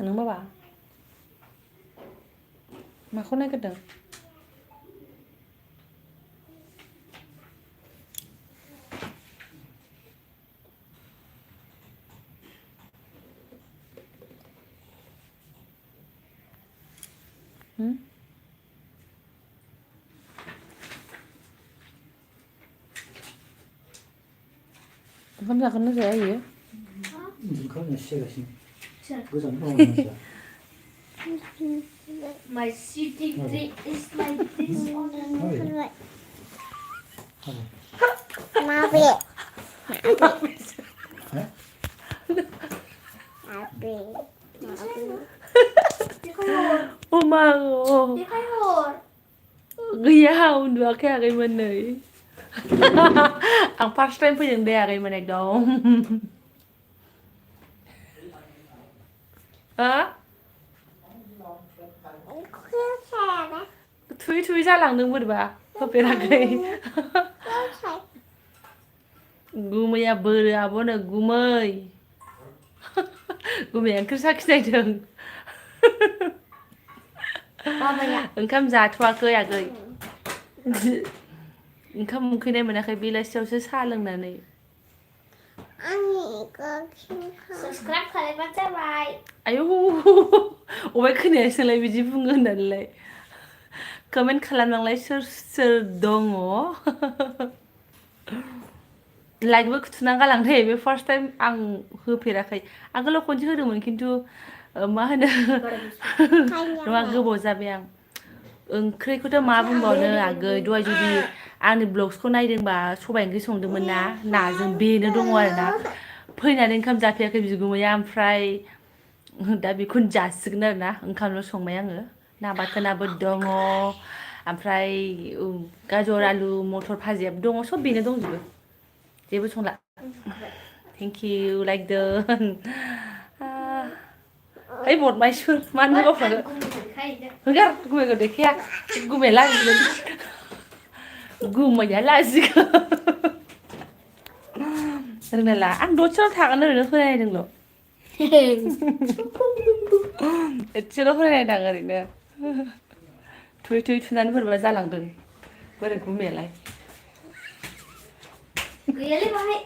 नों बाबा माखौ नागिरदों ओंखाम जागोन ना जाया इयो ओंखाम एसेगासिनो गोजान दङ मानसिया My sitting tree is like this on Mabe. Umango. Gaya udah kayak gimana? Ang first time pun yang dia gimana dong? Hah? Tui जालांदों बोरैबा होफेराखै गुमैया बोरो आब'नो गुमै गुमैया ओंख्रि साखिनायदों ओंखाम जाथ'वाखै आगै ओंखाम उखैनाय मोनाखै बेलासियावसो साहा लोंनानै Subscribe खालामबानो जाबाय आयौ अबाय खोनायासोलाय बिदि बुङो होननानैलाय कमेन्ट खालामनांलाय सोर सोर दङ लाइकबो थुना गालांदे बे फार्स्ट टाइम आं होफेराखै आगोलाव खनसे होदोंमोन खिन्थु मा होनो नङा गोबाव जाबाय आं ओंख्रिखौथ' मा बुंबावनो आगै दहाय जुदि आंनि ब्लग्सखौ नायदोंबा सबाइ ओंख्रि संदोंमोन ना नाजों बेनो दङ आरोना फैनानै ओंखाम जाफैयाखै बिगुमैया ओमफ्राय दा बेखौनो जासिगोन आरोना ओंखामल' संबाय आङो ना बाथोनाबो दङ ओमफ्राय गाजर आलु मटर भाजियाबो दङ सब बेनो दंजोबो जेबो संला थेंक इउ लाइकदों ओइ बदमाइसफोर मानो गावफ्रानो होगार गुमैखौ देखाया गुमैया लाजिगोन गुमैया लाजिगोन रोंनायला आं दसेल' थागोन ओरैनो फरायनायदोंल' एसेल' फरायनायदां ओरैनो थुयै थुयै थुनानै बोरैबा जालांदों बोरै गुमैयालाय गैयालै बाहाय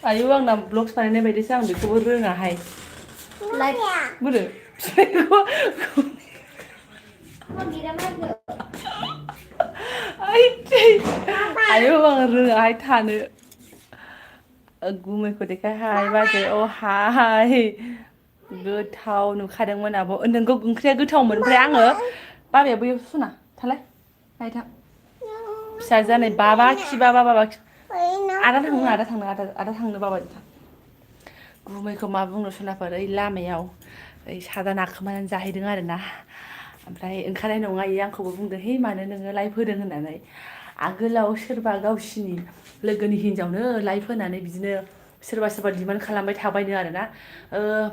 आयौ आंना ब्लग्स बानायनाय बायदिसो आं बेखौबो रोङाहाय बोरो आयौ आं रोङाहाय थानो गुमैखौ देखायहाय बाजै अ हाय गोथाव नुखादोंमोन आब' नोंगौ ओंख्रिया गोथावमोन ओमफ्राय आङो बाबाया बैयाव सुना थालाय नायथां फिसा जानाय बाबा खि बाबा आदा थांनो बाबाजों थां गुमैखौ मा बुंनो सनाफोर ओइ लामायाव ओइ सादा नाखोमानानै जाहैदों आरोना ओमफ्राय ओंखारनाय नङा इयो आंखौबो बुंदों हे मानो नोङो लाइभ होदों होननानै आगोलाव सोरबा गावसिनि लोगोनि हिन्जावनो लाइभ होनानै बिदिनो सोरबा डिमान्ड खालामबाय थाबायनो आरोना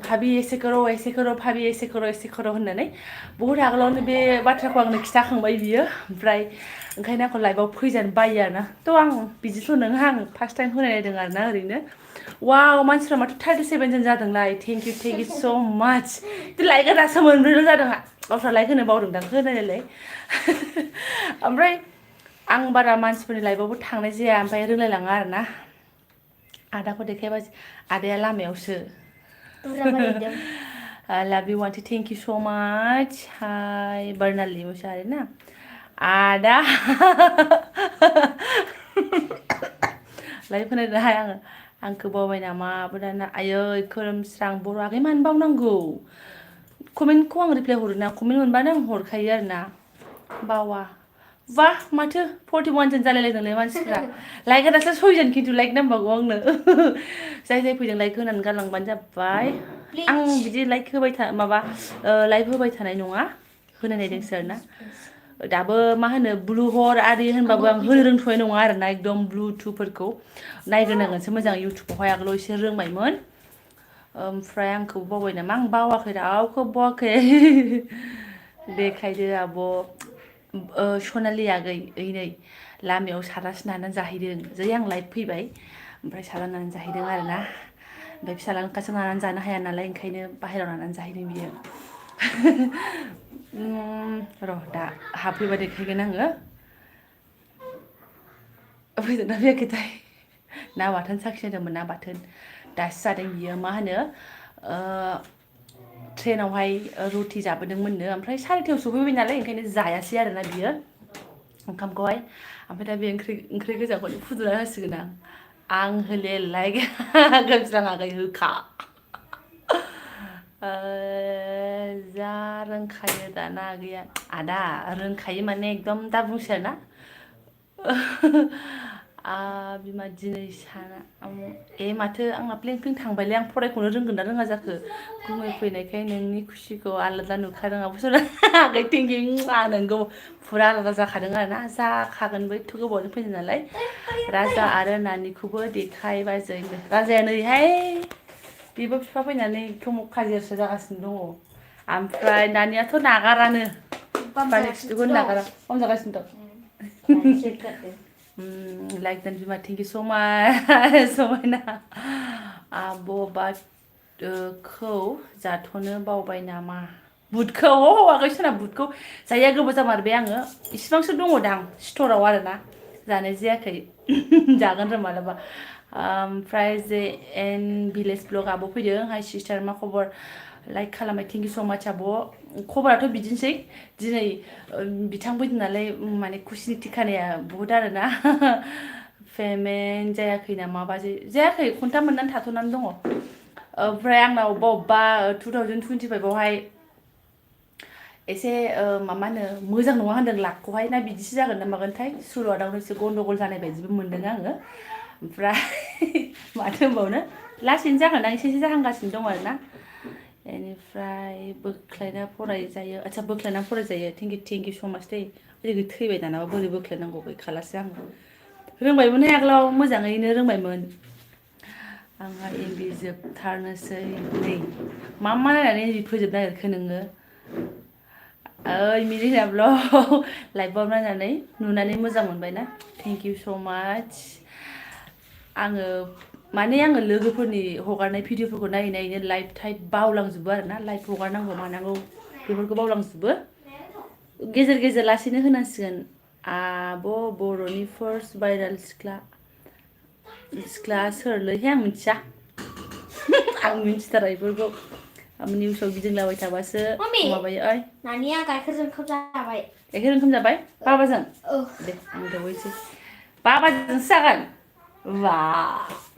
भाबि एसे करो भाबि एसे करो होननानै बहुद आगोलावनो बे बाथ्राखौ आंनो खिथाखांबाय बियो ओमफ्राय ओंखायनो आंखौ लाइभआव फैजानो बायो आरोना थ' आं बिदिथ' नोङा आं फार्स्ट टाइम होनायदों आरोना ओरैनो वाव मानसिफ्रा माथो 37 जन जादोंलाय थेंक इउ स' माच लाइकआ दासो मोनब्रैल' जादों गावस्रा लाइक होनो बावदोंदां होनायलाय ओमफ्राय आं बारा मानसिफोरनि लाइभआवबो थांनाय जाया ओमफ्राय रोंलायलाङा आरोना आदाखौ देखायबा आदाया लामायावसो love you want to thank you so much hi Bernali Mushari ना आदा लाइभ होनायहाय आङो आंखौ बावबाय नामा बुदाना आयै खोरोमस्रां बर' आगै मानो बावनांगौ कमेन्टखौ आं रिप्लाय हरो ना कमेन्ट मोनबानो आं हरखायो आरोना बावा वाह माथो 41 जन जालायलायदोंलै मानसिफ्रा लाइकआ दासो 6 जन खिन्थु लाइक नांबावगौ आंनो जाय फैदों लाइक होनानै गालांबानो जाबाय आं बिदि लाइक होबाय माबा लाइभ होबाय थानाय नङा होनो नायदोंसो आरोना दाबो मा होनो ब्लु हर आरि होनबाबो आं होनो रोंथ'नाय नङा आरोना एकदम ब्लुटुथफोरखौ नायग्रोनांगोनसो मोजां इउटुबावहाय आगोलाव एसे रोंबायमोन ओमफ्राय आंखौ बावबाय नामा आं बावाखै रावखौबो बावाखै देखायदो आब' सनालि आगै ओइ नै लामायाव सारासो नानानै जाहैदों जै आं लाइभ फैबाय ओमफ्राय सारा नानानै जाहैदों आरोना ओमफ्राय फिसाज्लानो ओंखामजों लानानै जानो हाया नालाय ओंखायनो बाहेरायाव लानानै जाहैदों बियो र' दा हाबफैबा देखायगोन आङो फैदोंना फैयाखैथाय ना बाथोन साखिनायदोंमोन ना बाथोन दासो जादों बियो मा होनो ट्रेनावहाय रुटि जाबोदोंमोननो ओमफ्राय 12:30 सफैबाय नालाय ओंखायनो जायासै आरोना बियो ओंखामखौहाय ओमफ्राय दा बे ओंख्रि गोजाखौनो फुदुंना होसिगोन आं होलेलाय गोमस्राङाखै होखा जा रोंखायो दाना आगैया आदा रोंखायो माने एकदम दा बुंसै आरोना बिमा दिनै साना माथो आंना प्लेन थांबायलै आं फरायखौनो रोंगोन ना रोङा जाखो गुमै फैनायखाय नोंनि खुसिखौ आलादा नुखादों आब'सुरा आगै थेंकिउ नोंगौ फुरा आलादा जाखादों आरोना जाखागोनबो एथ' गोबावजों फैदों नालाय राजा आरो नानिखौबो देखाय बाजै राजाया नैहाय बेबो बिफा फैनानै थमक खाजिरसो जागासिनो दङ ओमफ्राय नानियाथ' नागारानो बिफानि खिथुखौनो नागारा हमजागासिनो दं like dan Bima, thank you so much समायना आब' बादखौ जाथ'नो बावबाय नामा बुटखौ आगै सोना बुटखौ जाया गोबाव जामारबाय आङो इसिबांसो दङदां स्टराव आरोना जानाय जायाखै जागोन र' मालाबा ओमफ्राय जे एन भिलेज ब्लग आब' फैदों हाय सिस्टार मा खबर लाइक खालामबाय थेंक इउ स' माच आब' खबराथ' बिदिनोसै दिनै बिथां फैदों नालाय माने खुसिनि थिखानाया बहुद आरोना पेमेन्ट जायाखै नामा बाजै जायाखै खन्थाम मोननानै थाथ'नानै दङ ओमफ्राय आंनाव अबेबा 2025 आवहाय एसे मा होनो मोजां नङा होनदों लाखखौहाय ना बिदिसो जागोन ना मागोनथाय सुरुआवनो एसे गन्डगल जानाय बायदिबो मोनदों आङो ओमफ्राय माथो होनबावनो लासैनो जागोन आं एसे जाहांगासिनो दं आरोना बेनिफ्राय बोख्लायना फरायजायो आচ্ছা बोख्लायना फरायजायो थेंक इउ स' माच दे ओरै थैबाय दानाबा बोरै बोख्लायनांगौ गैखालासो आङो रोंबायमोनहाय आगोलाव मोजाङैनो रोंबायमोन आंहा एमबि जोबथारनोसै नै मा नायनानै एमबि फोजोबनो नागिरखो नोङो मिलिना ब्लग लाइभआव नायनानै नुनानै मोजां मोनबायना थेंक इउ स' माच आङो माने आङो लोगोफोरनि हगारनाय भिडिअफोरखौ नायै नायैनो लाइभ टाइप बावलांजोबो आरोना लाइभ हगारनांगौ मानांगौ बेफोरखौ बावलांजोबो गेजेर गेजेर लासैनो होनांसिगोन आब' बर'नि फार्स्ट भाइरेल सिख्ला सोरलैहाय आं मिथिया आं मिथिथारा बेफोरखौ निउसाव गिदिंलाबाय थाबासो माबायो ओइ नानिया गाइखेरजों ओंखाम जाबाय गाइखेर ओंखाम जाबाय बाबाजों दे आं दौहैसै बाबाजोंसो जागोन वा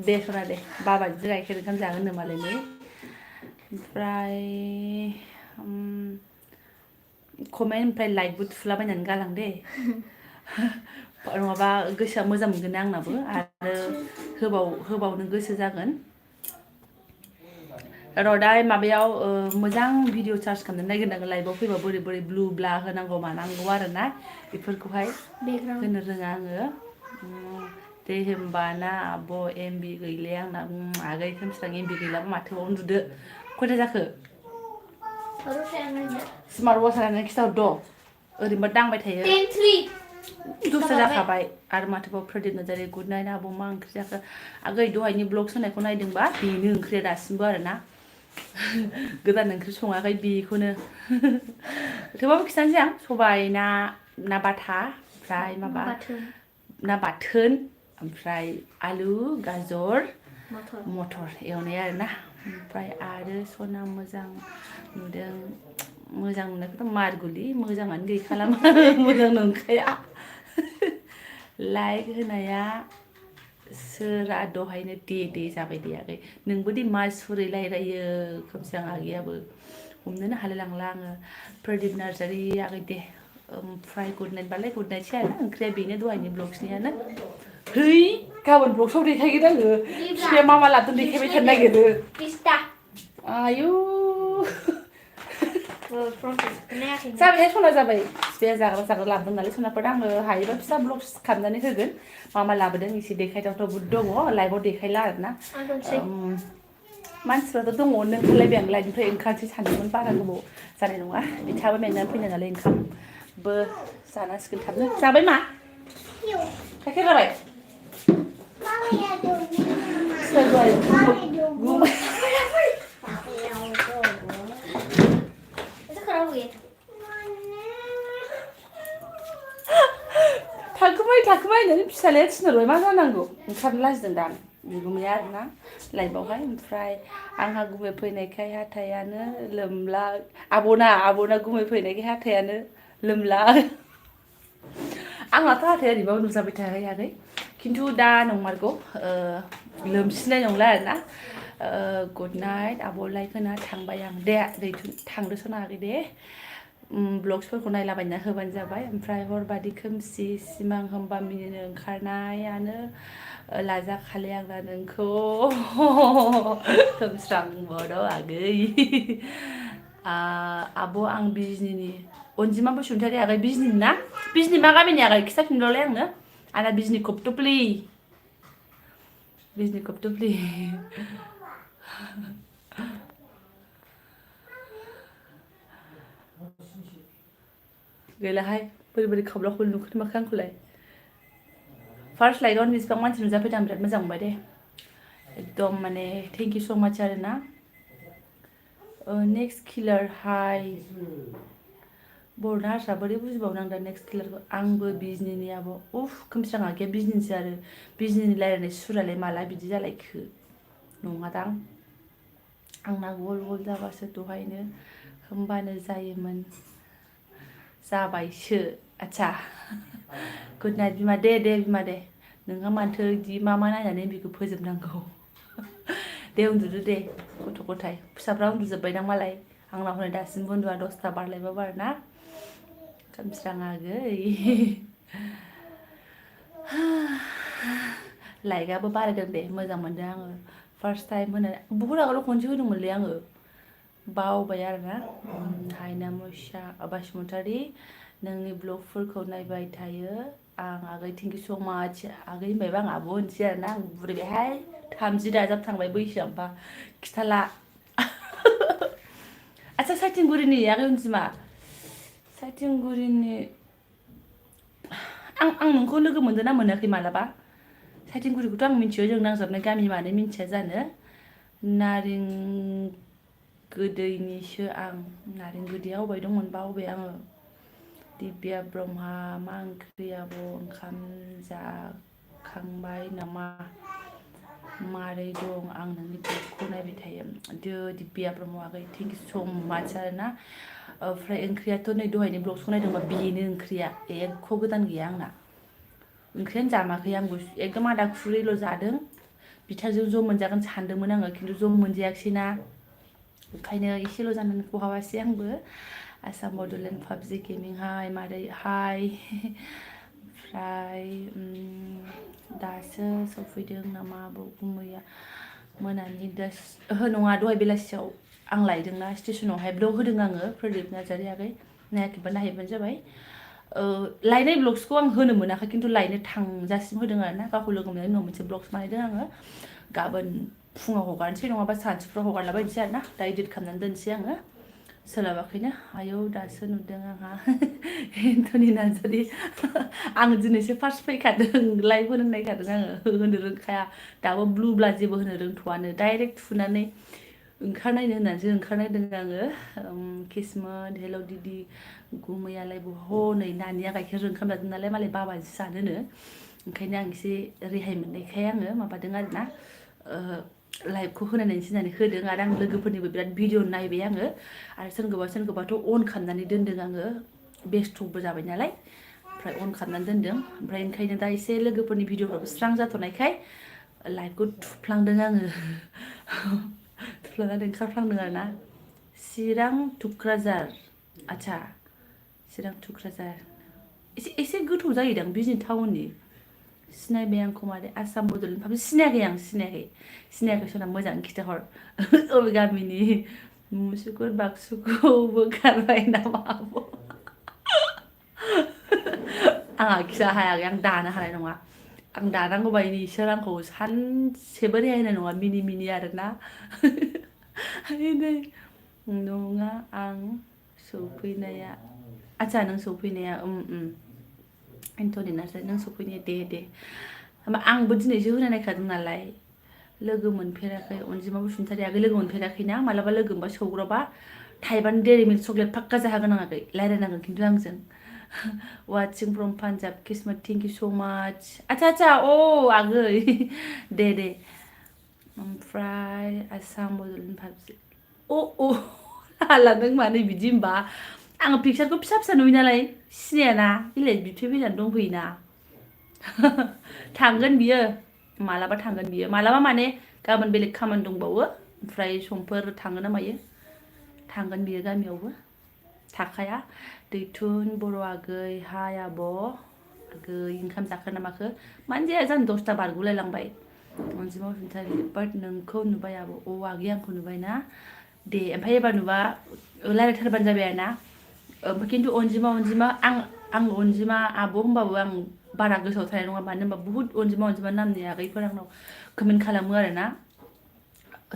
दे सना दे बाबाजों गाइखेर ओंखाम जागोन नो मालायनो ओमफ्राय कमेन्ट ओमफ्राय लाइकबो थुलाबायनानै गालां दे नङाबा गोसोआ मोजां मोनगोन ना आंनाबो आरो होबावनो गोसो जागोन र' दा माबायाव मोजां भिडिअ सार्च खालामनानै नायग्रोनांगोन लाइभआव फैबा बोरै बोरै ब्लु ब्ला होनांगौ मानांगौ आरोना बेफोरखौहाय होनो रोङा आङो दे होमबाना आब' एमबि गैलाया आंना आगै खोमस्रां एमबि गैलाबा माथो उन्दुदो खयथा जाखो स्मार्ट वाच लानानै खिथाहरद' ओरैनोबा दांबाय थायो 10:03 दसथा जाखाबाय आरो माथोबाव प्रदीप नार्जारि गुड नाइट आब' मा ओंख्रि जाखो आगै दहायनि ब्लग सोनायखौ नायदोंबा बेनो ओंख्रिया दासिमबो आरोना गोदान ओंख्रि सङाखै बेखौनो थेवबाबो खिथानोसै आं सबाइ ना बाथा ओमफ्राय माबा ना बाथोन ओमफ्राय आलु गाजर मटर एवनाय आरोना ओमफ्राय आरो सना मोजां नुदों मोजां नुनायखौथ' मारगुलि मोजाङानो गैखाला मोजां नंखाया लाइक होनाया सोरा दहायनो दे जाबाय दे आगै नोंबो दे मा सुरै रायलायो खोमस्रां आगैयाबो हमनोनो हालाय लांला आङो प्रदीप नार्जारि आगै दे ओमफ्राय गुड नाइट बालाय गुड नाइटसै आरोना ओंख्रिया बेनो दहायनि ब्लग्सनियानो है गाबोन ब्लग्सआव देखायगोन आङो बिफाया मा लादों देखायबाय थानो नागिरो आयु जाबायहाय सना जाबाय बिफाया जाग्रा लाबोदों नालाय सनाफोर आङो हायोबा फिसा ब्लग्स खालामनानै होगोन मा लाबोदों एसे देखायथावथाव बुद दङ लाइभआव देखायला आरोना मानसिफ्राथ' दङ ओंखारलायबाय आं लाइभनिफ्राय ओंखारसै सानदोंमोन बारा गोबाव जानाय नङा बिथाङाबो मेंनानै फैनाय नालाय ओंखामबो जानांसिगोन थाबनो जाबाय मा गाइखेर जाबाय फिसा दहाय गुमै थाखोमाय होननानै फिसालाया थिनहरबाय मा जानांगौ ओंखारनो लाजिदों दां बिगुमैया आरोना लाइफआवहाय ओमफ्राय आंहा गुमै फैनायखाय हाथायानो लोमला आब'ना गुमै फैनायखाय हाथायानो लोमला आंनाथ' हाथाया ओरैबाबो नुजाबाय थायाखै खिन्थु दा नंमारगौ लोमसिननाय नंला आरोना गुड नाइट आब' लाइकना थांबाय आं दे थांनो सनाखै दे ब्लग्सफोरखौ नायलाबायना होबानो जाबाय ओमफ्राय हरबादि खोमसि सिमां होमबा मिनिनो ओंखारनायानो लाजाखालि आंना नोंखौ खोमस्रां बर' आगै आब' आं बिजनिनि अनजिमा बसुमतारी आगै बिजनिनि ना बिजनि मा गामिनि आगै खिथाफिनबावलाय आंना बिजनि खबथुब्लि गैलाहाय बोरै खावलाखौल नुखोनो माखो आंखौलाय फार्स्ट लाइकआवनो बेसेबां मानसि नुजाफैदों आं बिराद मोजां मोनबाय दे एकदम माने थेंक इउ स' माच आरोना नेक्स्ट किलार हाय बर'ना हारसा बोरै बुजिबावनो आं दा नेक्स्ट किलारखौ आंबो बिजनिनि आब' उफ खोमस्रां आगैया बिजनिसो आरो बिजनिनि रायलायनाय सुरालाय माला बिदि जालायखो नङादां आंना गल गल जाबासो दहायनो होमबानो जायोमोन जाबायसो आच्छा गुड नाइट बिमा दे बिमा दे नोंहा माथो इदि मा नायनानै बेखौ फोजोबनांगौ दे उन्दुदो दे गथ' गथाय फिसाफ्रा उन्दुजोब्बायदां मालाय आंनाव हनै दासिमबो उन्दुआ 10ता बारलायबाबो आरोना खोमस्रां आगै लाइकआबो बारायदों दे मोजां मोनदों आङो फार्स्ट टाइम होनो बुहुत आगोलाव खनसे होदोंमोनलै आङो बावबाय आरोना हायना बसुमतारी नोंनि ब्लगफोरखौ नायबाय थायो आं आगै थेंक इउ स' माच आगै होनबायबा आं आब' होनसै आरोना आं बुरिबायहाय 30 दाजाब थांबाय बैसोआ होमबा खिथाला आच्छा साइथिंगुरिनि आगै अनजिमा साइथिंगुरिनि आं नोंखौ लोगो मोनदों ना मोनाखै मालाबा साइथिंगुरिखौथ' आं मिन्थियो जों नांजाबनाय गामि मानो मिन्थिया जानो नारें गोदैनिसो आं नारें गोदैया अबाय दंमोन बावबाय आङो दिब्या ब्रह्मा मा ओंख्रि आब' ओंखाम जाखांबाय नामा मारै दं आं नोंनि ब्लगखौ नायबाय थायो दिब्या ब्रह्म आगै थेंक इउ स' माच आरोना ओमफ्राय ओंख्रियाथ' नै दहायनि ब्लग्सखौ नायदोंबा बेनो ओंख्रिया एख' गोदान गैया आंना ओंख्रियानो जामाखै आंबो एकदम आदा खुरैल' जादों बिथाजों ज' मोनजागोन सानदोंमोन आङो खिन्थु ज' मोनजायाखिसैना ओंखायनो एसेल' जानानै खहाबासै आंबो आसाम बड'लेण्ड पाबजि गेमिं हाय मादै हाय ओमफ्राय दासो सफैदों नामा आब' गुमैया मोनानि ओहो नङा दहाय बेलासियाव आं लायदोंना स्टेसनावहाय ब्लग होदों आङो प्रदीप नार्जारि आगै नायाखैबा नायहैबानो जाबाय लायनाय ब्लग्सखौ आं होनो मोनाखै खिन्थु लायनो थांजासिम होदों आरोना गावखौ लोगो मोननायनि उनाव मोनसे ब्लग्स बानायदों आङो गाबोन फुङाव हगारनोसै नङाबा सानसुफ्राव हगारलाबायनोसै आरोना दा एडिट खालामनानै दोनसै आङो सोलाबाखैनो आयौ दासो नुदों आंहा एन्टनि नार्जारि आं दिनैसो फार्स्ट फैखादों लाइभ होनो नायखादों आङो होनो रोंखाया दाबो ब्लुब्ला जेबो होनो रोंथ'वानो डाइरेक्ट थुनानै ओंखारनायनो होननानैसो ओंखारनायदों आङो किस्मत हेल' दिदि गुमैयालाय हनै नानिया गाइखेर ओंखाम जादों नालाय मालाय बाबाजों जानोनो ओंखायनो आं एसे रेहाय मोननायखाय आङो माबादों आरोना लाइभखौ होनायनायसै होननानै होदों आरो आं लोगोफोरनिबो बिराद भिडिअ नायबाय आङो आरो सोरखौबाथ' अन खालामनानै दोनदों आङो बेस्थ'बो जाबाय नालाय ओमफ्राय अन खालामनानै दोनदों ओमफ्राय ओंखायनो दा एसे लोगोफोरनि भिडिअफ्राबो स्रां जाथ'नायखाय लाइभखौ थुफ्लांदों आङो थुफ्लांनानै ओंखारफ्लांदों आरोना चिरां थुक्राझार आच्छा चिरां थुक्राझार एसे गोथौ जायोदां बिजनि टाउननि सिनायबाय आंखौ मादै आसाम बड'लेण्ड पाबजि सिनायाखै सना मोजाङै खिथाहर अबे गामिनि मुसुगुर बाक्सुखौबो गारबाय नामा आब' आंहा खिथा हायाखै आं दानो हानाय नङा आं दानांगौबा इसोर आंखौ सानसेबो रेहाय होनाय नङा मिनि आरोना नङा आं सौफैनाया आच्छा नों सौफैनाया एन्टनि नार्जारि नों सौफैनाया दे होमबा आंबो दिनैसो होनो नायखादों नालाय लोगो मोनफेराखै अनजिमा बसुमतारी आगै लोगो मोनफेराखैना मालाबा लोगो मोनबा सौग्रावबा थाइबानि डेरि मिल्क चक्लेट फाक्का जाहागोन आं आगै रायलायनांगोन खिन्थु आंजों वाचिं फ्रम पान्जाब किस्मत थेंक इउ सो माच आच्छा आगै दे ओमफ्राय आसाम बड'लेण्ड पाबजि अ हाला नों मानो बिदि होनबा आङो पिक्सारखौ फिसा फिसा नुयो नालाय सिनायाना इलाय बिबथै फैनानै दंफैयोना थांगोन बियो मालाबा थांगोन बियो मालाबा माने गाबोन बेलेग खामानि दंबावो ओमफ्राय समफोर थाङो ना मायो थांगोन बियो गामियावबो थाखाया दैथुन बर' आगै हाय आब' आगै ओंखाम जाखो ना माखो मानो जाया जानो 10ता बारगुलायलांबाय अनजिमा बसुमतारी बाट नोंखौ नुबाय आब' आगै आंखौ नुबाय ना दे ओमफ्राय एबार नुबा रायलायथारबानो जाबाय आरोना ओमफ्राय खिन्थु अनजिमा आं अनजिमा आब' होनबाबो आं बारा गोसोआव थानाय नङा मानो होनबा बुहुत अनजिमा नामनि आगैफोर आंनाव कमेन्ट खालामो आरोना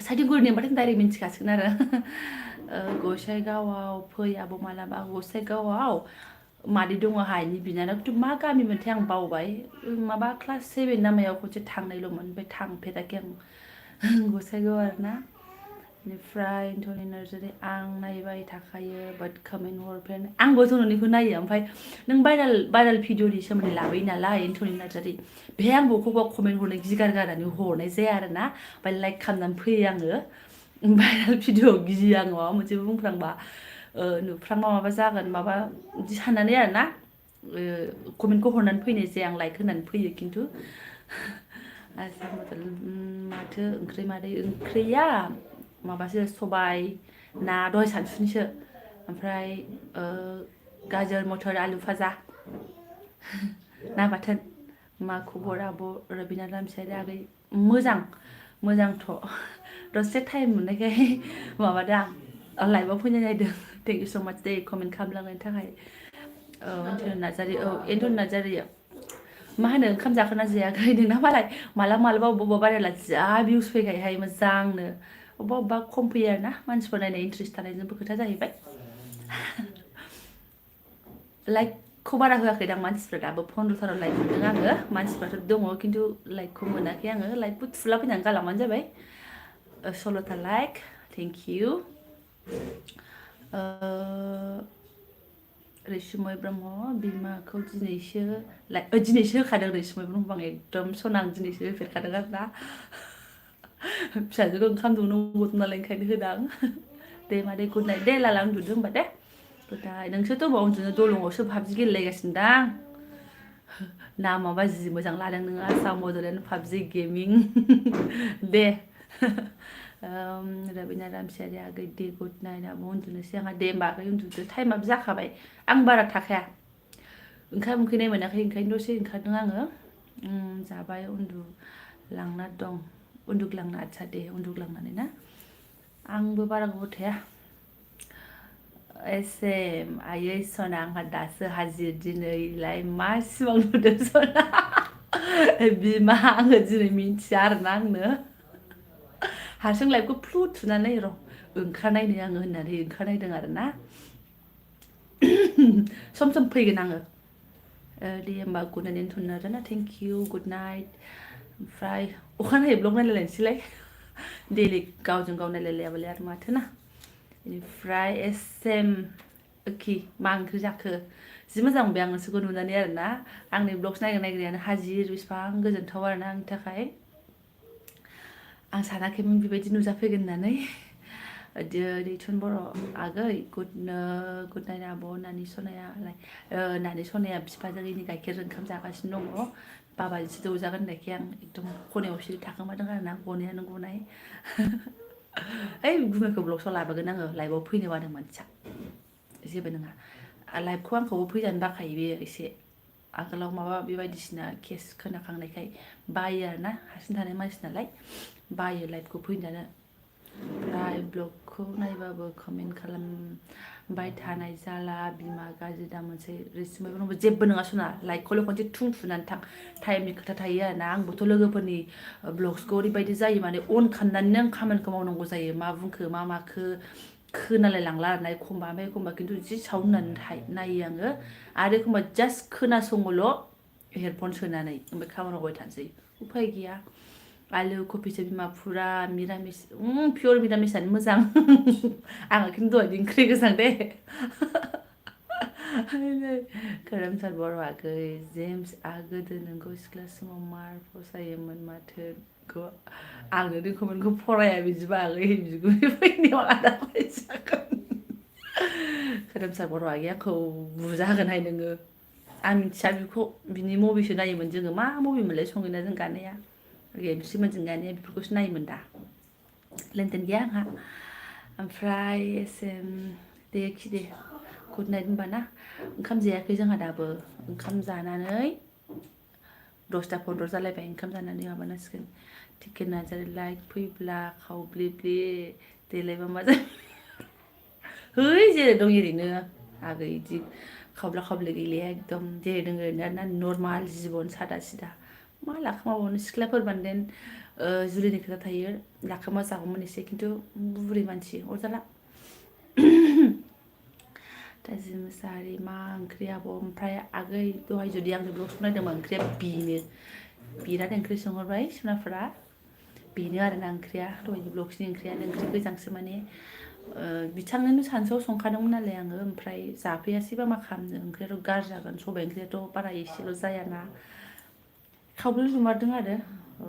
साइटिगुरिनि होनबाथाय डाइरेक्ट मिन्थिखासिगोन आरो गसाइगावआव फै आब' मालाबा गसाइगावआव मादै दङ हायनि बिनानाव खिन्थु मा गामि मोनथाय आं बावबाय माबा क्लास 7 ना मायाव खनसे थांनायल'मोन ओमफ्राय थांफेराखै आं गसाइगाव आरोना बेनिफ्राय एन्टनि नार्जारि आं नायबाय थाखायो बाट कमेन्ट हरफेरनो आंबोथ' नोंनिखौ नायो ओमफ्राय नों भाइरेल भिडिअनि सोमोन्दै लाबोयो नालाय एन्टनि नार्जारि बेहाय आं बबेखौबा कमेन्ट हरनो गिगारगारनानै हरनाय जाया आरोना ओमफ्राय लाइक खालामनानै फैयो आङो भाइरेल भिडिअ गियो आङो माबा मोनसे बुंफ्रांबा नुफ्रांबा माबा जागोन माबा बिदि साननानै आरोना कमेन्टखौ हरनानै फैनाय जाया आं लाइक होनानै फैयो खिन्थु माथो ओंख्रि मादै ओंख्रिया माबासो सबाय ना दहाय सानसुनिसो ओमफ्राय गाजर मटर आलु फाजा ना बाथोन मा खबर आब' रबिना रामसियारि आगै मोजांथ' दसे टाइम मोननायखाय माबादों आं लाइभआव फैनो नायदों थेंक इउ स' माच दे कमेन्ट खालामलांनायनि थाखाय एन्टनि नार्जारि एन्टनि नार्जारि मा होनो ओंखाम जाखोना जायाखै नोंना मालाय मालाबा अबेबा बारायला जा भिउस फैखायोहाय मोजांनो अबेबा खम फैयो आरोना मानसिफोर नायनो इन्ट्रेस्ट थानायजोंबो खोथा जाहैबाय लाइकखौ बारा होआखै दां मानसिफ्रा दाबो 15 लाइक मोनदों आङो मानसिफ्राथ' दङ खिन्थु लाइकखौ मोनाखै आङो लाइकखौ थुला फैनानै गालांबानो जाबाय 16ता लाइक थेंक इउ रैसुमै ब्रह्म बिमाखौ दिनैसो होखादों रैसुमै ब्रह्मखौ आं एकदम सना आं दिनैसो होफेरखादों आरोना फिसाजोखौ ओंखाम दौनो गदों नालाय ओंखायनो होदां दे मादै गुड नाइट दे लाला उन्दुदो होनबा दे गुड नाइट नोंसोरथ' बबाव उन्दुनो दलङावसो पाबजि गेलेलायगासिनो दां नामाबा जि मोजां लादों नोङो आसाम बड'लेण्ड पाबजि गेमिं दे रबिना रामसियारि आगै दे गुड नाइट आब' उन्दुनोसै आंहा दे होमबा आगै उन्दुदो टाइमाबो जाखाबाय आं बारा थाखाया ओंखाम उखैनाय मोनाखै ओंखायनो दसे ओंखारदों आङो जाबाय उन्दुग्लांना आच्छा दे उन्दुग्लांनानै ना आंबो बारा गोबाव थाया एसेम आयै सना आंहा दासो हाजिर दिनैलाय मा सिमां नुदों सना बिमा आङो दिनै मिन्थिया आरोना आंनो हारसिं लाइफखौ फ्लु थुनानै र' ओंखारनायनो आङो होननानै ओंखारनायदों आरोना सम फैगोन आङो दे होमबा good night एन्टनि Narzary thank you good night ओमफ्राय अखानायै ब्लग नायलायलायनोसैलाय डेलि गावजों गाव नायलायलायाबालाय आरो माथो ना बेनिफ्राय एसेम मा ओंख्रि जाखो जि मोजां मोनबाय आं नोंसोरखौ नुनानै आरोना आंनि ब्लग्स नायग्रायानो हाजिर बेसेबां गोजोनथाव आरोना आंनि थाखाय आं सानाखैमोन बेबायदि नुजाफैगोन होननानै दैथुन बर' आगै गुड नाइट आब' नानि सनाया बिफाजों इनि गाइखेरजों ओंखाम जागासिनो दङ बाबाजोंसो दौजागोन होननायखाय आं एकदम खनायाव सिरि थाखोमादों आरोना गनायानो गनाय ओइ गुमेखौ ब्लग्सआव लाबोगोन आङो लाइभआव फैनो बादों मानसिया जेबो नङा लाइभखौ आंखौबो फैजानो बाखायो बेयो एसे आगोलाव माबा बेबायदिसिना केस खोनाखांनायखाय बायो आरोना हारसिं थानाय मानसि नालाय बायो लाइभखौ फैजानो ओमफ्राय ब्लगखौ नायबाबो कमेन्ट खालामबाय थानाय जाला बिमा गाज्रि दामोनसै रैसुमै ब्रह्म जेबो नङा सना लाइकखौल' खनसे थुं थुनानै थां टाइमनि खोथा थायो आरोना आंबोथ' लोगोफोरनि ब्लग्सखौ ओरैबायदि जायो माने अन खालामनानैनो आं खामानिखौ मावनांगौ जायो मा बुंखो मा माखो खोनालाय लांला आरोना एखमबा ओमफ्राय एखमबा खिन्थु जि साउन्ड होनानै नायो आङो आरो एखमबा जास्ट खोनासङोल' हेडफन सोनानै ओमफ्राय खामानि मावबाय थानोसै उफाय गैया आलु कफिसो बिमा फुरा मिरामिस पियर मिरामिसानो मोजां आङो खिन्थु दहायनि ओंख्रि गोजां दे खोरोमसार बर' आगै जेम्सआ गोदो नोंखौ सिख्ला समाव मार फसायोमोन माथो आंनो दोनखौमोनखौ फराया बिदिबा आगै बिगुमै फैनायाव आदा फरायजागोन खोरोमसार बर' आगै आंखौ बुजागोनहाय नोङो आं मिथिया बिखौ बिनि मबिसो नायोमोन जोङो मा मबि मोनलाय संगिना जों गानाया गेमस्रिमोनजों गानाया बेफोरखौसो नायोमोन दा लेनदेन गैया आंहा ओमफ्राय दे खिदे गुड नाइट होनबा ना ओंखाम जायाखै जोंहा दाबो ओंखाम जानानै 10ता 15 जालायबाय ओंखाम जानानै माबानांसिगोन टिकेट नार्जारि लाइक फैब्ला खावब्लिब्लि देलायबा मा जायो है जेरै दं एरैनो आगै इदि खावब्ला खावब्लि गैलाया एकदम जेरै दं ओरैनो ना नर्माल जिबन सादा सिदा मा लाखोमाबावनो सिख्लाफोरबानो देन जुलिनि खोथा थायो लाखोमा जागौमोन एसे खिन्थु बुरि मानसि अरजाला थाजि मोसाहारि मा ओंख्रि आब' ओमफ्राय आगै दहाय जुदि आंजों ब्लग संनायदोंबा ओंख्रिया बेनो बिराद ओंख्रि संहरबाय सनाफोरा बेनो आरोना ओंख्रिया दहायनि ब्लगसनि ओंख्रियानो ओंख्रि गोजांसो माने बिथांनोनो सानसुआव संखादोंमोन नालाय आङो ओमफ्राय जाफैयासैबा मा खालामनो ओंख्रियाथ' गाज्रि जागोन सबाइ ओंख्रियाथ' बारा एसेल' जायाना खावब्ले जुमारदों आरो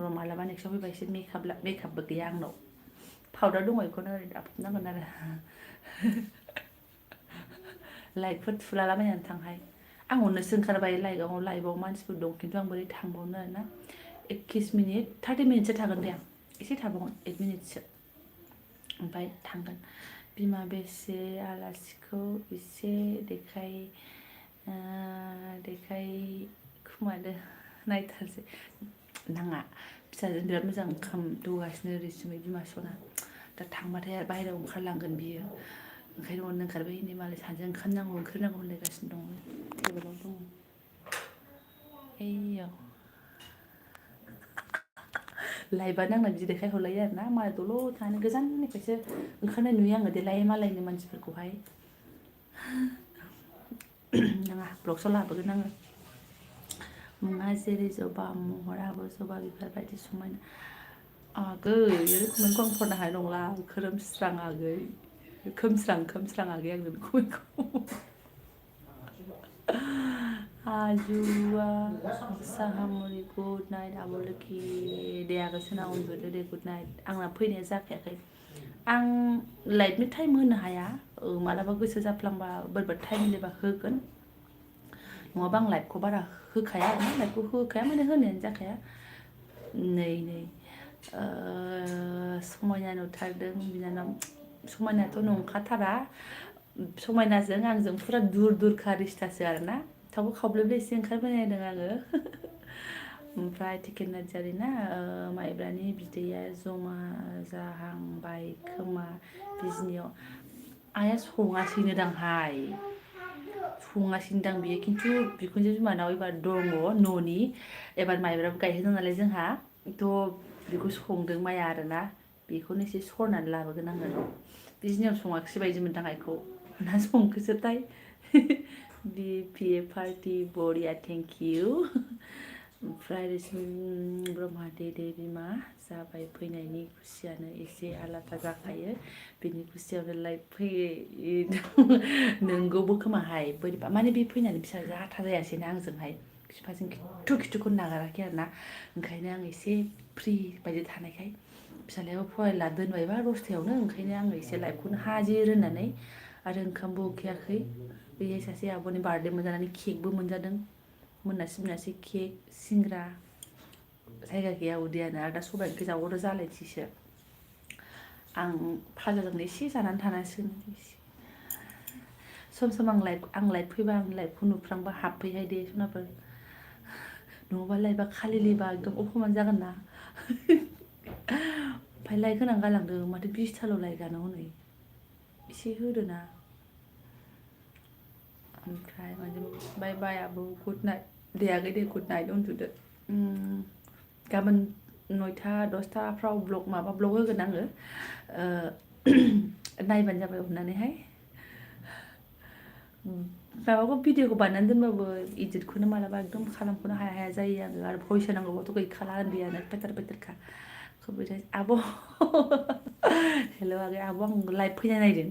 र' मालाबा नेक्स्टआव फैबा एसे मेकआपबो गैया आंनाव पाउदार दङ बेखौनो ओरै दाफबनांगोन आरो लाइटफोर थुलालाबायनानै थांहाय आं हरनोसो ओंखारबाय लाइभआव मानसिफोर दं खिन्थु आं बोरै थांबावनो आरोना 21 मिनिट 30 मिनिटसो थागोन दे आं एसे थाबावगोन 8 मिनिटसो ओमफ्राय थांगोन बिमा बेसे आलासिखौ एसे देखायखुमादो नायथारसै नाङा फिसाजों बिराद मोजां ओंखाम दौगासिनो रैसुमै बिमा सना दा थांबाथाय आरो बाहेरायाव ओंखारलांगोन बियो ओंखायनो अननो ओंखारबाय नै मालाय सानैजों ओंखाम नांगौ ओंख्रि नांगौ होनलायगासिनो दङ टेबोलाव दङ एयाव लाइभआ नांना बिदि देखायहरलायो आरोना मालाय दल' थानो गोजाननिफ्रायसो ओंखारनाय नुयो आङो देलाय मालायनि मानसिफोरखौहाय नाङा ब्लगसआव लाबोगोन आङो मुङा जेरै जबा महराबो जबा बिबार बायदि समायना आगै रोखोमैखौ आं फरायनो हानाय नंला खोमस्रां आगै खोमस्रां आगै आंनो बेखौ आजुआ साहामुरि गुड नाइट आब' लोखि दे आगोसोना उन्दुदो दे गुड नाइट आंना फैनाया जाखायाखै आं लाइभनि टाइम होनो हाया मालाबा गोसो जाफ्लांबा बोरैबा टाइम मिलायबा होगोन नङाबा आं लाइभखौ बारा होखाया आरोना लाइभखौ होखाया माने होनायानो जाखाया नै समायना नुथारदों बिनानाव समायनाथ' नंखाथारा समायनाजों आंजों फुरा दुरखा रिस्थासो आरोना थावबो खावब्लेबले एसे ओंखारबोनायदों आङो ओमफ्राय टिकेट नार्जारि ना माइब्रानि बिदैया जमा जाहांबाय खोमा बिजनियाव आइया सङासैनो दांहाय संगासिनो दां बियो खिन्थु बिखुनजो बिमानाव एबार दङ न'नि एबार माइब्राबो गायहोदों नालाय जोंहा थ' बेखौ संदों माइया आरोना बेखौनो एसे सरनानै लाबोगोन आङो बिजनियाव सङाखिसै बायदि मोनदां आइखौ ना संखोसोथाय बिपिए पार्टि बरिया थेंक इउ ओमफ्राय ब्रह्मा दे बिमा जाबाय फैनायनि खुसियानो एसे आलादा जाखायो बिनि खुसियावनो लाइभ फैयो नोंगौबो खोमाहाय बोरैबा माने बे फैनानै फिसाजो आथा जायासैना आंजोंहाय बिफाजों खिथु नागाराखै आरोना ओंखायनो आं एसे फ्रि बायदि थानायखाय फिसालायाबो फरायला दोनबायबा 10थायावनो ओंखायनो आङो एसे लाइभखौनो हाजिर होननानै आरो ओंखामबो उखैयाखै बैहाय सासे आब'नि बार्थडे मोनजानानै केकबो मोनजादों मोनासै केक सिंग्रा जायगा गैया उदैयानो आरो दा सबाइ ओंख्रि जाबावदो जालायसैसो आं फाजाजोंनो एसे जानानै थानांसिगोन सम आं लाइभ फैबा आं लाइभखौ नुफ्रांबा हाबफैहाय दे सनाफोर नङाबा लाइभआ खालिबा एकदम अफमान जागोन ना ओमफ्राय लाइक होनानै गालांदों माथो 20थाल' लाइकआनो हनै एसे होदो ना ओमफ्राय बाय बाय आब' गुड नाइट दे आगै दे गुड नाइट उन्दुदो गाबोन 9टा 10टाफ्राव ब्लग होगोन आङो नायबानो जाबाय अननानैहाय माबाखौ भिडिअखौ बानायनानै दोनबाबो इडिटखौनो मालाबा एकदम खालामख'नो हाया जायो आङो आरो भइस होनांगौबाथ' गैखाला उन्दैयानो पेटार पेटारखा कबिराज आब' हेल' आगै आब' आं लाइभ फैना नायदों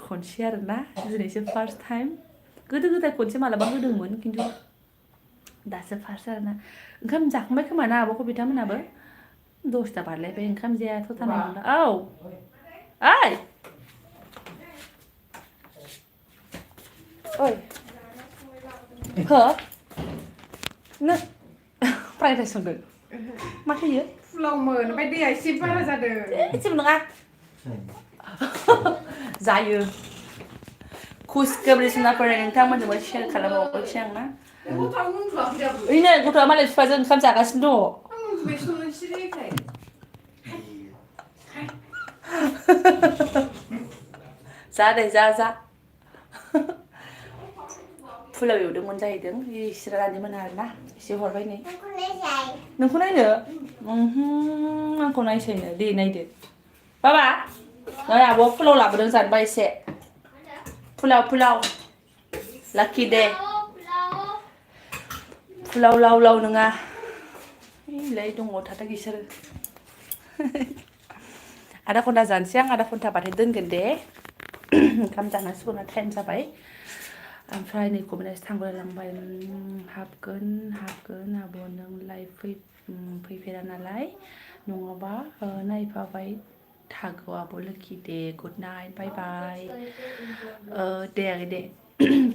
खनसे आरोना दिनैसो फार्स्ट टाइम गोदो गोदाय खनसे मालाबा होदोंमोन खिन्थु दासो फार्स्ट आरोना ओंखाम जाखांबाय खोमा ना आब'खौ बिथांमोनाबो 10ता बारलायबाय ओंखाम जायाथ' थानाय नंला औ ओइ ओइ हो नों फ्राइड राइस संदों मा होयो फुलावमोन ओमफ्राय दैया एसे बारा जादों जेबो नङा जायो कुस गोब्रेसनाफोर नोंथांमोनजोंबो शेयार खालामबावनोसै आं ना गथ'आ उन्दुवाखै दाबो ओइनो गथ'आ मालाय बिफाजों ओंखाम जागासिनो दङ आं उन्दुबाय संनो सिरिखाय जा दे जा फुलाव एवदोंमोन जाहैदों बिसोर रानिमोन आरोना एसे हरबाय नै नोंखौ नायनो आंखौ नायसैनो दे नायदो बाबा नै आब'आ फुलाव लाबोदों जानोबा एसे फुलाव लाखि दे फुलाव लाव नङा ओइलाय दङ थाथों बिसोरो आधा घन्टा जानोसै आं आधा घन्टाबाथाय दोनगोन दे ओंखाम जानांसिगौना टाइम जाबाय ओमफ्राय नै कबिराज थांबायलांबाय हाबगोन आब' नों लाइभ फैफेरा नालाय नङाबा नायफाबाय थागौ आब' लोखि दे गुड नाइट बाय बाय दे आगै दे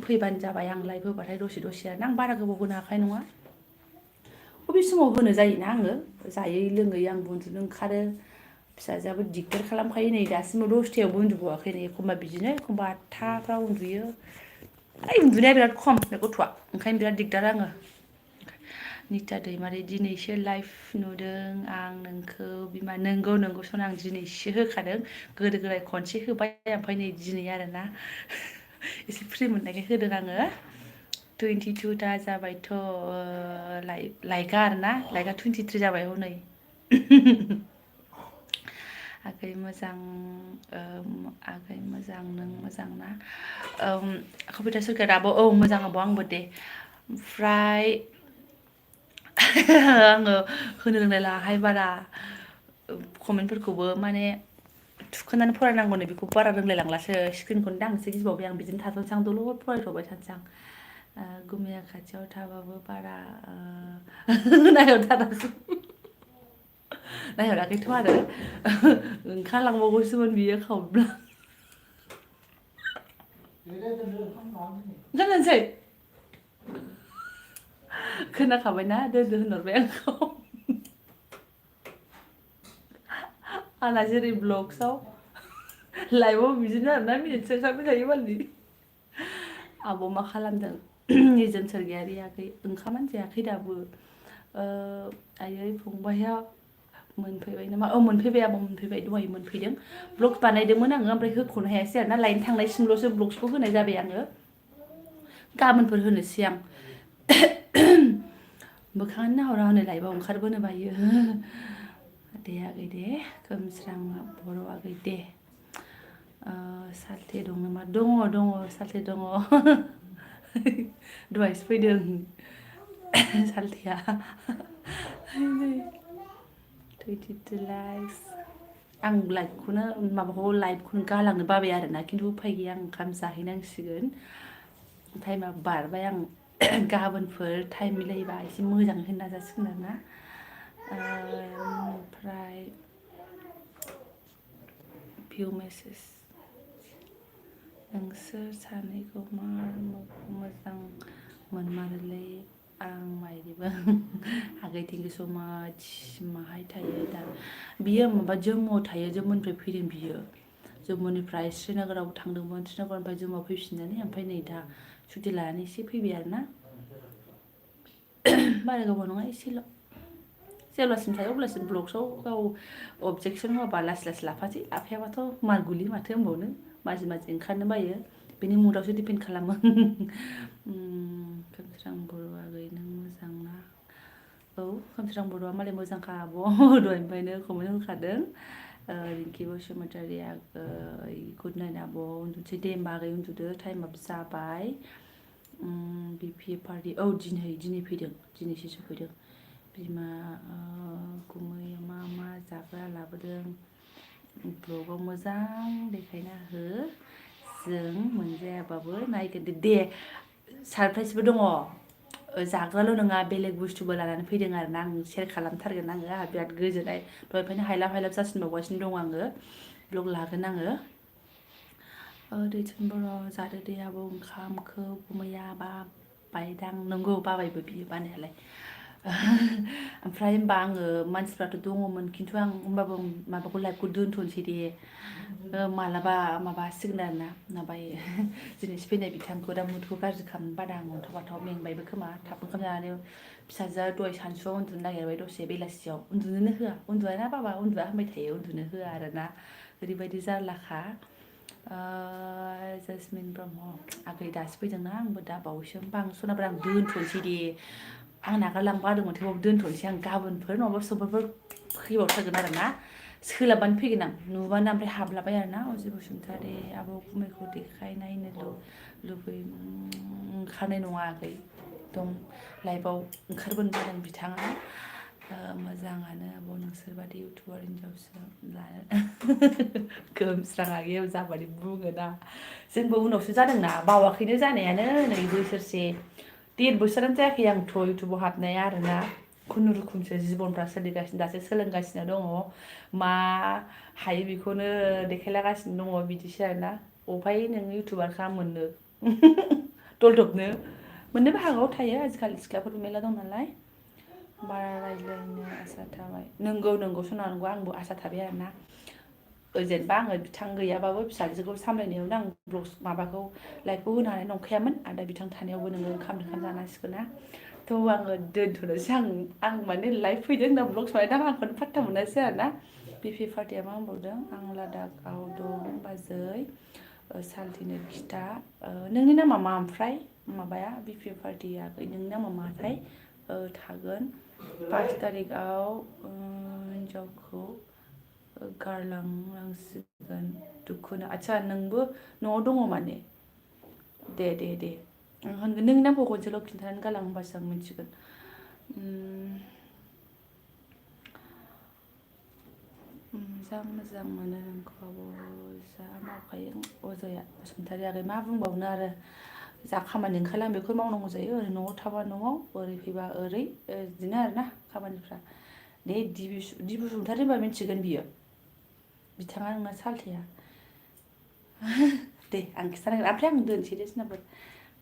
फैबानो जाबाय आं लाइभ होबाथाय दसे आरोना आं बारा गोबाव होनो हाखानाय नङा बबे समाव होनो जायोना आङो जायै लोङै आंबो उन्दुनो ओंखारो फिसाजोआबो दिगदार खालामखायो नै दासिमबो 10थायावबो उन्दुबावाखै नै एखमबा बिदिनो एखमबा 8थाफ्राव उन्दुयो उन्दुनाया बिराद खम बे गथ'आ ओंखायनो बिराद दिगदार आङो निता दैमारि दिनैसो लाइभ नुदों आं नोंखौ बिमा नंगौ सना आं दिनैसो होखादों गोदो गोदाय खनसे होबाय ओमफ्राय नै दिनै आरोना एसे फ्रि मोननायखाय होदों आङो 22 दा जाबायथ' लाइकआ आरोना लाइकआ 23 जाबाय हनै आगै मोजां नों मोजां ना कबिता सोरखार आब' औ मोजां आब' आंबो दे ओमफ्राय आङो होनो रोंलायलाहाय बारा कमेन्टफोरखौबो माने थुखोनानै फरायनांगौनो बेखौ बारा रोंलायलांलासो स्क्रिनखौनो दांनोसो गिबावबाय आं बिदिनो थाथ'नोसै आं दलर फरायथ'बाय थानोसै आं गुमैया खाथियाव थाबाबो बारा नायहराखैथ' आरो ओंखारलांबावगौसोमोन बियो खावब्ला ओंखारनोसै खोनाखाबायना दोनदो होनहरबाय आंखौ आंना जेरै ब्लग्सआव लाइभआव बिदिनो आरोना मिनिटसो ओंखारबाय थायो मानलि आब' मा खालामदों निजोम सोरगियारि आगै ओंखामानो जायाखै दाबो आयै फंबाया मोनफैबाय नामा मोनफैबाय आब' मोनफैबाय दहाय मोनफैदों ब्लग बानायदोंमोन आङो ओमफ्राय होख'नो हायासै आरोना लायनो थांनायसिमल'सो ब्लग्सखौ होनाय जाबाय आङो गाबोनफोर होनोसै आं मोखाङानो नाहरा हनै लाइभआव ओंखारबोनो बायो दे आगै दे खोमस्रां बर' आगै दे सालथे दं नामा दङ सालथे दङ दहायसो फैदों सालथेया 22 लाइक्स आं लाइभखौनो गालांनो बाबाय आरोना खिन्थु उफाय गैया आं ओंखाम जाहैनांसिगोन टाइमा बारबाय आं गाबोनफोर टाइम मिलायोबा एसे मोजाङै होनो नाजासिगोन आरोना ओमफ्राय भिउ मेसेज नोंसोर सानैखौ मोजां मोनमारोलै आं माइदिबो आगै थेंकिउ स' माच माहाय थायो दा बियो माबा जम्मुआव थायो जम्मुनिफ्राय फैदों बियो जम्मुनिफ्राय श्रीनगराव थांदोंमोन श्रीनगरनिफ्राय जम्मुआव फैफिननानै ओमफ्राय नै दा सुटि लानानै एसे फैबाय आरोना बारा गोबाव नङा एसेल' जेब्लासिम थायो अब्लासिम ब्लग्सआव गाव अबजेक्सन होआबा लासै लाफासै लाफायाबाथ' मारगुलि माथो होनबावनो माजि ओंखारनो बायो बेनि मुडावसो डिपेन्ड खालामो खोमस्रां बर' आगै नों मोजां ना औ खोमस्रां बर'आ मालाय मोजांखा आब' दहायनिफ्रायनो कमेन्ट होखादों रिंकि बसुमतारी आगै गुड नाइट आब' उन्दुनोसै दे होमबा आगै उन्दुदो टाइमाबो जाबाय बिपि पार्टि औ दिनै फैदों दिनैसो सफैदों बिमा गुमैया मा जाग्रा लाबोदों ब्लगाव मोजां देखायना हो जों मोनजायाबाबो नायगोन दे सारप्राइजबो दङ जाग्राल' नङा बेलेग बुस्थुबो लानानै फैदों आरोना आं शेयार खालामथारगोन आङो आंहा बिराद गोजोननाय दहायनिफ्रायनो हायलाब जासिनबावगासिनो दं आङो ब्लग लागोन आङो दैथुन बर' जादो दे आब' ओंखामखौ गुमैया बायदां नंगौ बाबायबो बियो बानायालाय ओमफ्राय होमबा आङो मानसिफ्राथ' दङमोन खिन्थु आं होमबाबो माबाखौ लाइभखौ दोनथ'नोसै दे मालाबा माबासिगोन आरोना माबायो दिनैसो फैनाय बिथांखौ दा मुदखौ गाज्रि खालामनो बादा आं अन्थाव मेंबायबो खोमा थाब ओंखाम जानानै फिसाजोआ दहाय सानसुआव उन्दुनो नागिरबाय दसे बेलासियाव उन्दुनोनो होआ उन्दुआना बाबा उन्दुआ होनबाय थायो उन्दुनो होआ आरोना ओरैबायदि जारलाखा जेसमिन ब्रह्म आगै दासो फैदोंना आंबो दा बावैसो होमबा आं सनाब्रा आं दोनथ'नोसै दे आं नागारलांनो बादोंमोन थेवबाबो दोनथ'नोसै आं गाबोनफोर नङाबा समफोर फैबावथारगोन आरोना सोलाबबानो फैगोन आं नुबानो ओमफ्राय हाबलाबाय आरोना अजय बसुमतारी आब' गुमैखौ देखायनायनो लुबै ओंखारनाय नङा आगै दं लाइभआव ओंखारबोनो बादों बिथाङा मोजाङानो आब' नोंसोर बादि इउटुबार हिनजावसो लानो गोमस्रां आगैयाव जाबादि बुङोना जोंबो उनावसो जादोंना बावाखैनो जानायानो नै बोसोरसे 1.5 बोसोरानो जायाखै आंथ' इउटुबाव हाबनाया आरोना खुनुरुखुमसो जिबनफ्रा सोलिगासिनो दासो सोलोंगासिनो दङ मा हायो बेखौनो देखायलागासिनो दङ बिदिसो आरोना अफाय नों इउटुबारखा मोननो दलदबनो मोननोबो हागौ थायो आजिखालि सिख्लाफोर मेरला दं नालाय बारा रायज्लायनो आसा थाबाय नंगौ सना नंगौ आंबो आसा थाबाय आरोना जेनेबा आङो बिथां गैयाबाबो फिसाजोखौ सामलायनायावनो आं ब्लग माबाखौ लाइभखौ होनो हानाय नंखायामोन आरो दा बिथां थानायावबो नोङो ओंखाम जानांसिगोन ना थ' आङो दोनथ'नोसै आं माने लाइभ फैदों होनना ब्लग्स बानायदों आंखौनो फात्ता मोनासै आरोना बिपि पार्टिया मा होनबावदों आं लादाखआव दं बाजै सालथिनो खिथा नोंनि नामा मा ओमफ्राय माबाया बिपि पार्टिया नोंनि नामा माथाय थागोन 5 तारिखआव हिन्जावखौ गारलांनांसिगोन दुखुनो आदसा नोंबो न'आव दङ माने दे आं होनगोन नोंनि नामखौ खनसेल' खिन्थानानै गालां होमबासो आं मिथिगोन मोजां मोनो नोंखौ जा मावखायो अजया बसुमतारी आगै मा बुंबावनो आरो जा खामानि ओंखारला आं बेखौ मावनांगौ जायो ओरै न'आव थाबा न'आव ओरै फैबा ओरै बिदिनो आरोना खामानिफ्रा दे दि बसुमतारी होनबा मिथिगोन बियो बिथाङा नोंना सालथेया दे आं खिथानांगोन ओमफ्राय आं दोनसै दे सिनाफोर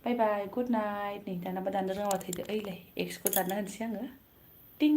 बाय बाय गुड नाइट नै दानाबा दाननो रोङाबा थैदो ओइलाय एक्सखौ दानना होनोसै आङो टिं